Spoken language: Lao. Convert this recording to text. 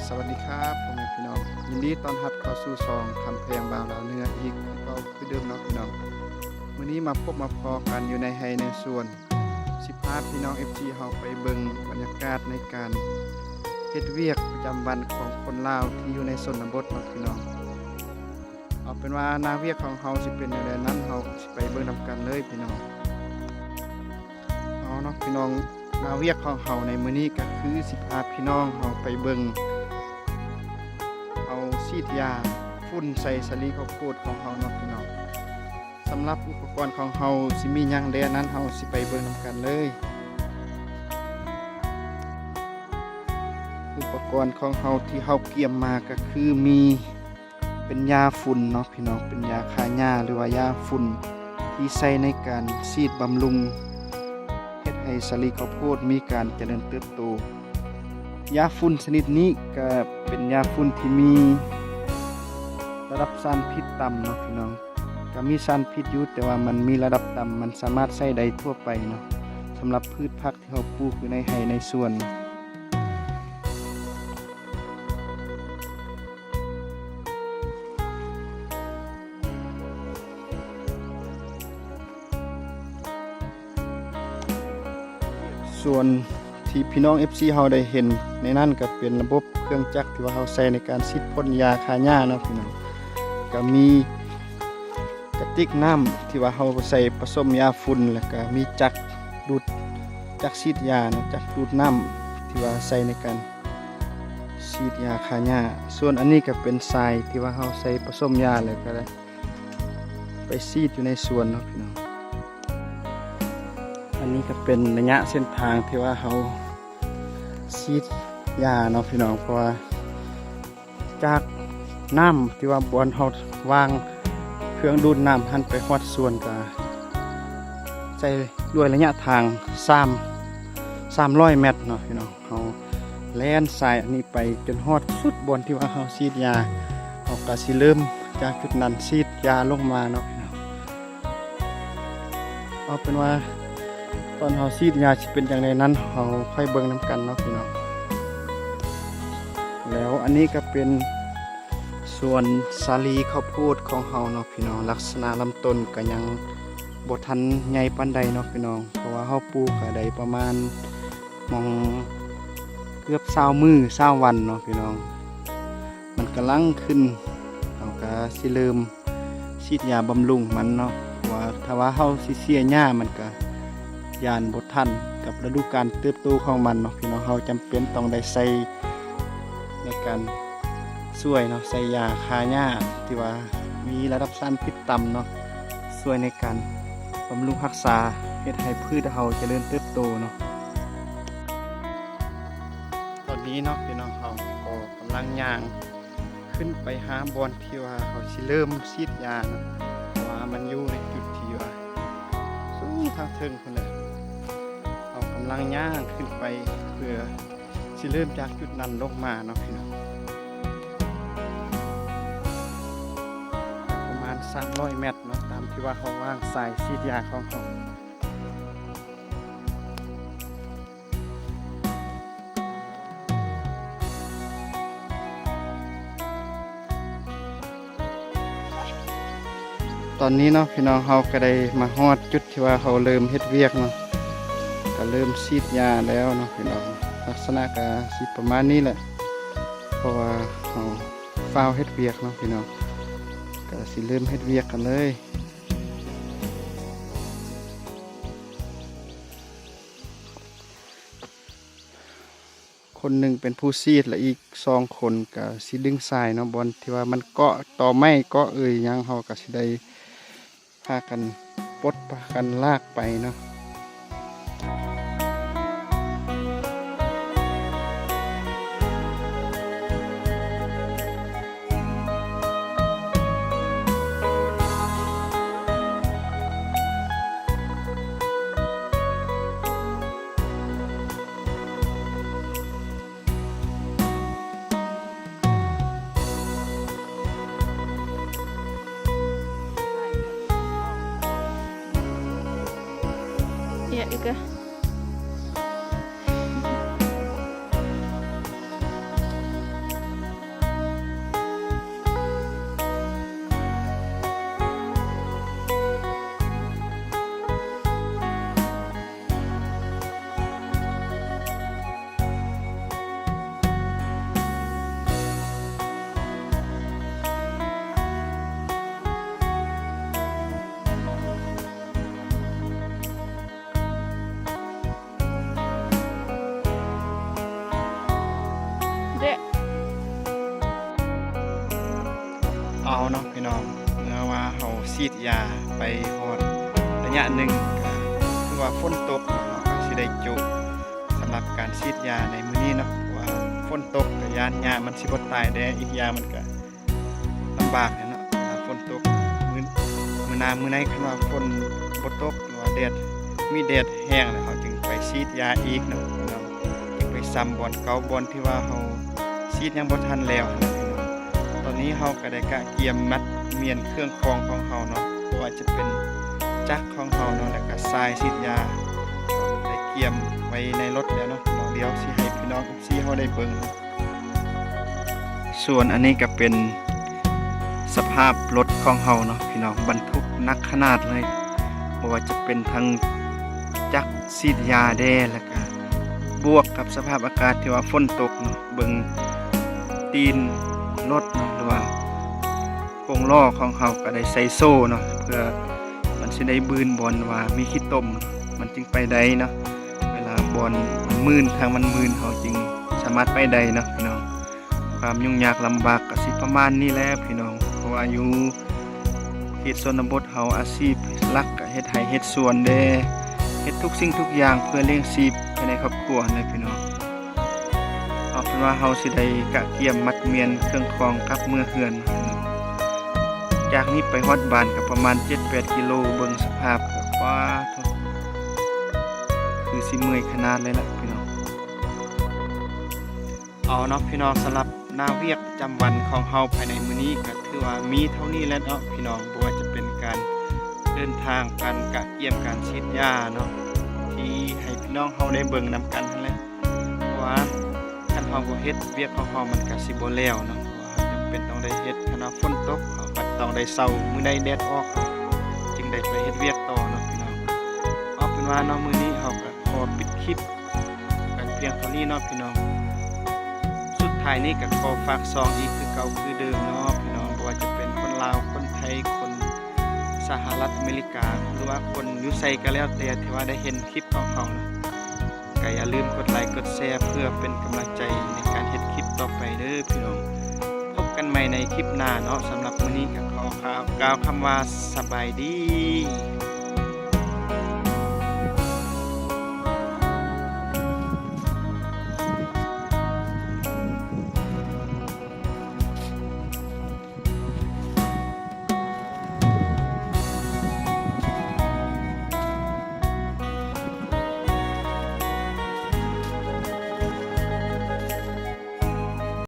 ສະຫວັດດີຄັບ ພໍ່ແມ່ພີ່ນ້ອງ, ຍິນດີຕ້ອນຮັບເຂົ້າສູ່ຊ່ອງຄຳແພງບ່າວລາວເໜືອອີກຄືເກົ່າຄືເດີມເນາະພີ່ນ້ອງ. ມື້ນີ້ມາພົບມາພໍ້ກັນຢູ່ໃນໄຮ່ໃນສວນ, ຊິພາພີ່ນ້ອງເອັຟຊີເຮົາໄປເບິ່ງບັນຍາກາດໃນການເຮັດວຽກປະຈຳວັນຂອງຄົນລາວທີ່ຢູ່ໃນຊົນນະບົດເນາະພີ່ນ້ອງ. ເອົາເປັນວ່າໜ້າວຽກຂອງເຮົາຊິເປັນແນວໃດນັ້ນ ເຮົາຊິໄປເບິ່ງນຳກັນເລີຍພີ່ນ້ອງ. ເອົາເນາະພີ່ນ້ອງ, ໜ້າວຽກຂອງເຮົາໃນມື້ນີ້ກໍຄືຊິພາພີ່ນ້ອງເຮົາໄປເບິ່ງເອົາສີດຢາຝຸ່ນໃສ່ສາລີເຂົ້າໂພດຂອງເຮົາເນາະພີ່ນ້ອງ. ສຳລັບອຸປະກອນຂອງເຮົາຊິມີຫຍັງແດ່ນັ້ນ ເຮົາຊິໄປເບິ່ງນຳກັນເລີຍ. ອຸປະກອນຂອງເຮົາທີ່ເຮົາກຽມມາກໍຄືມີ ເປັນຢາຝຸ່ນເນາະພີ່ນ້ອງ, ເປັນຢາຂ້າຫຍ້າ ຫຼືວ່າຢາຝຸ່ນທີ່ໃຊ້ໃນການສີດບຳລຸງ ເຮັດໃຫ້ສາລີເຂົ້າໂພດມີການຈະເລີນເຕີບໂຕ. ຢາຝຸ່ນຊະນິດນີ້ກະເປັນຢາຝຸ່ນທີ່ມີລະດັບສານພິດຕ່ຳເນາະພີ່ນ້ອງ, ກະມີສານພິດຢູ່ ແຕ່ວ່າມັນມີລະດັບຕ່ຳ, ມັນສາມາດໃຊ້ໄດ້ທົ່ວໄປເນາະ ສຳລັບພືດຜັກທີ່ເຮົາປູກຢູ່ໃນໄຮ່ໃນສວນ. ສ່ວນທີ່ພີ່ນ້ອງເອັຟຊີເຮົາໄດ້ເຫັນໃນນັ້ນ ກໍເປັນລະບົບເຄື່ອງຈັກທີ່ວ່າເຮົາໃຊ້ໃນການສີດພົ່ນຢາຂ້າຫຍ້າເນາະພີ່ນ້ອງ. ກໍມີກະຕິກນ້ຳທີ່ວ່າເຮົາໃສ່ປະສົມຢາຝຸ່ນ ແລ້ວກໍມີຈັກດູດ ຈັກສີດຢາເນາະ, ຈັກດູດນ້ຳທີ່ວ່າໃຊ້ໃນການ ສີດຢາຂ້າຫຍ້າ. ສ່ວນອັນນີ້ກໍເປັນຊາຍທີ່ວ່າເຮົາໃສ່ປະສົມຢາ ແລ້ວກໍໄປສີດຢູ່ໃນສວນເນາະພີ່ນ້ອງ. ອັນນີ້ກໍເປັນໄລຍະເສັ້ນທາງທີ່ວ່າເຮົາສີດຢາເນາະພີ່ນ້ອງ, ເພາະວ່າຈາກນ້ຳທີ່ວ່າບ່ອນເຮົາວາງເຄື່ອງດູດນ້ຳຫັ້ນໄປຮອດສວນ ກໍໃຊ້ດ້ວຍໄລຍະທາງສາມ ສາມຮ້ອຍແມັດເນາະພີ່ນ້ອງ. ເຮົາແລ່ນສາຍອັນນີ້ໄປຈົນຮອດສຸດບ່ອນທີ່ວ່າເຮົາສີດຢາ, ເຮົາກະຊິເລີ່ມຈາກຈຸດນັ້ນສີດຢາລົງມາເນາະພີ່ນ້ອງ. ເອົາເປັນວ່າຕອນເຮົາສີດຢາຊິເປັນຈັ່ງໃດນັ້ນ ເຮົາຄ່ອຍເບິ່ງນຳກັນເນາະພີ່ນ້ອງ. ແລ້ວອັນນີ້ກະເປັນ ສວນສາລີເຂົ້າໂພດຂອງເຮົາເນາະພີ່ນ້ອງ, ລັກສະນະລຳຕົ້ນກໍຍັງບໍ່ທັນໃຫຍ່ປານໃດເນາະພີ່ນ້ອງ, ເພາະວ່າເຮົາປູກກໍໄດ້ປະມານໝ່ອງເກືອບຊາວມື້ຊາວວັນເນາະພີ່ນ້ອງ. ມັນກຳລັງຂຶ້ນ, ເຮົາກໍຊິເລີ່ມສີດຢາບຳລຸງມັນເນາະ, ເພາະວ່າຖ້າວ່າເຮົາຊິເສຍຫຍ້າ ມັນກໍຢ້ານບໍ່ທັນກັບລະດູການເຕີບໂຕຂອງມັນເນາະພີ່ນ້ອງ. ເຮົາຈຳເປັນຕ້ອງໄດ້ໃສ່ ໃນການຊ່ວຍເນາະ, ໃສ່ຢາຂ້າຫຍ້າທີ່ວ່າມີລະດັບສານພິດຕ່ຳເນາະ, ຊ່ວຍໃນການບຳລຸງຮັກສາ ເຮັດໃຫ້ພືດເຮົາຈະເລີນເຕີບໂຕເນາະ. ຕອນນີ້ເນາະ ພີ່ນ້ອງເຮົາກໍກຳລັງຍ່າງຂຶ້ນໄປຫາບ່ອນທີ່ວ່າເຮົາຊິເລີ່ມສີດຢາເນາະ, ເພາະວ່າມັນຢູ່ໃນຈຸດທີ່ວ່າສູງທາງເທິງພຸ້ນແຫຼະ. ເຮົາກຳລັງຍ່າງຂຶ້ນໄປເພື່ອ ຊິເລີ່ມຈາກຈຸດນັ້ນລົງມາເນາະພີ່ນ້ອງ, ປະມານສາມຮ້ອຍແມັດເນາະ, ຕາມທີ່ວ່າເຮົາວາງສາຍສີດຢາຂອງເຮົາ. ຕອນນີ້ເນາະ ພີ່ນ້ອງເຮົາກໍໄດ້ມາຮອດຈຸດທີ່ວ່າເຮົາເລີ່ມເຮັດວຽກເນາະ, ກໍເລີ່ມສີດຢາແລ້ວເນາະພີ່ນ້ອງ. ລັກສະນະກໍຊິປະມານນີ້ແຫຼະ, ເພາະວ່າເຮົາຟ້າວເຮັດວຽກເນາະພີ່ນ້ອງ, ກໍຊິເລີ່ມເຮັດວຽກກັນເລີຍ. ຄົນໜຶ່ງເປັນຜູ້ສີດ ແລະ ອີກສອງຄົນກະຊິດຶງສາຍເນາະ, ບ່ອນທີ່ວ່າມັນເກາະຕໍໄມ້ເກາະເອີ່ຍຫຍັງ ເຮົາກະຊິໄດ້ພາກັນປົດ ພາກັນລາກໄປເນາະ. ເອີ ອີກກະ. ເນາະພີ່ນ້ອງ, ເມື່ອວ່າເຮົາສີດຢາໄປຮອດໄລຍະໜຶ່ງ ກໍຄືວ່າຝົນຕົກເນາະ, ເຮົາກໍຊິໄດ້ຈຸສຳລັບການສີດຢາໃນມື້ນີ້ເນາະ, ເພາະວ່າຝົນຕົກກໍຢ້ານຫຍ້າມັນຊິບໍ່ຕາຍແດ່, ອີກຢ່າງມັນກໍລຳບາກແຫຼະເນາະ ເວລາຝົນຕົກ. ມື້ ມື້ໜ້າມື້ໃນ ຄັນວ່າຝົນບໍ່ຕົກ ຫຼືວ່າແດດ ມີແດດແຮງແລ້ວ ເຮົາຈຶ່ງໄປສີດຢາອີກເນາະພີ່ນ້ອງ, ຈຶ່ງໄປຊຳບ່ອນເກົ່າ ບ່ອນທີ່ວ່າເຮົາສີດຍັງບໍ່ທັນແລ້ວຫັ້ນແຫຼະພີ່ນ້ອງ. ຕອນນີ້ເຮົາກໍໄດ້ກະກຽມມັດມ້ຽນເຄື່ອງຂອງຂອງເຮົາເນາະ, ບໍ່ວ່າຈະເປັນຈັກຂອງເຮົາເນາະ ແລ້ວກໍຊາຍສີດຢາ ໄດ້ກຽມໄວ້ໃນລົດແລ້ວເນາະ. ດຽວຊິໃຫ້ພີ່ນ້ອງ ເອັຟຊີ ເຮົາໄດ້ເບິ່ງ. ສ່ວນອັນນີ້ກໍເປັນສະພາບລົດຂອງເຮົາເນາະພີ່ນ້ອງ, ບັນທຸກໜັກຂະໜາດເລີຍ, ບໍ່ວ່າຈະເປັນທັງຈັກສີດຢາແດ່ ແລ້ວກະບວກກັບສະພາບອາກາດທີ່ວ່າຝົນຕົກເນາະ. ເບິ່ງຕີນລົດເນາະ ຫຼືວ່າກົງລໍ້ຂອງເຮົາກໍໄດ້ໃສ່ໂສ້ເນາະ, ເພື່ອມັນຊິໄດ້ບືນບ່ອນວ່າມີຂີ້ຕົມ ມັນຈຶ່ງໄປໄດ້ເນາະ. ເວລາບ່ອນມັນມື່ນ ທາງມັນມື່ນ ເຮົາຈຶ່ງສາມາດໄປໄດ້ເນາະພີ່ນ້ອງ. ຄວາມຫຍຸ້ງຍາກລຳບາກກໍຊິປະມານນີ້ແຫຼະພີ່ນ້ອງ, ເພາະວ່າຢູ່ເຂດຊົນນະບົດເຮົາ ອາຊີບຫຼັກກໍເຮັດໄຮ່ເຮັດສວນແດ່, ເຮັດທຸກສິ່ງທຸກຢ່າງເພື່ອລ້ຽງຊີບພາຍໃນຄອບຄົວຫັ້ນແຫຼະພີ່ນ້ອງ. ເອົາເປັນວ່າເຮົາຊິໄດ້ກະກຽມມັດມ້ຽນເຄື່ອງຂອງກັບເມືອເຮືອນ. ຈາກນີ້ໄປຮອດບ້ານກໍປະມານເຈັດແປດກິໂລ, ເບິ່ງສະພາບກໍ ປາໂທ້ ຄືຊິເມື່ອຍຂະໜາດເລີຍລະພີ່ນ້ອງ. ເອົາເນາະພີ່ນ້ອງ, ສຳລັບໜ້າວຽກປະຈຳວັນຂອງເຮົາພາຍໃນມື້ນີ້ ກໍຖືວ່າມີເທົ່ານີ້ແຫຼະເນາະພີ່ນ້ອງ, ບໍ່ວ່າຈະເປັນການເດີນທາງ, ການກະກຽມ, ການສີດຢາເນາະ ທີ່ໃຫ້ພີ່ນ້ອງເຮົາໄດ້ເບິ່ງນຳກັນຫັ້ນແຫຼະ. ເພາະວ່າຄັນເຮົາບໍ່ເຮັດ ວຽກຂອງເຮົາມັນກໍຊິບໍ່ແລ້ວເນາະ, ເພາະວ່າເຮົາຈຳເປັນຕ້ອງໄດ້ເຮັດ. ຄັນວ່າຝົນຕົກ ເຮົາກໍຕ້ອງໄດ້ເຊົາ, ມື້ໃດແດດອອກ ເຮົາຈຶ່ງໄດ້ໄປເຮັດວຽກຕໍ່ເນາະພີ່ນ້ອງ. ເອົາເປັນວ່າເນາະ ມື້ນີ້ເຮົາກໍຂໍປິດຄລິບ ກັນພຽງເທົ່ານີ້ເນາະພີ່ນ້ອງ. ສຸດທ້າຍນີ້ກໍຂໍຝາກຊ່ອງອີກຄືເກົ່າຄືເດີມເນາະພີ່ນ້ອງ, ບໍ່ວ່າຈະເປັນຄົນລາວ, ຄົນໄທ, ຄົນສະຫະລັດອາເມລິກາ ຫຼືວ່າຄົນຢູ່ໃສກໍແລ້ວແຕ່ ທີ່ວ່າໄດ້ເຫັນຄລິບຂອງເຮົານະ, ກໍຢ່າລືມກົດໄລກົດແຊ ເພື່ອເປັນກຳລັງໃຈໃນການເຮັດຄລິບຕໍ່ໄປເດີພີ່ນ້ອງ. ພົບກັນໃໝ່ໃນຄລິບໜ້າເນາະ, ສຳລັບມື້ນີ້ກໍຂໍກ່າວຄຳວ່າສະບາຍດີ.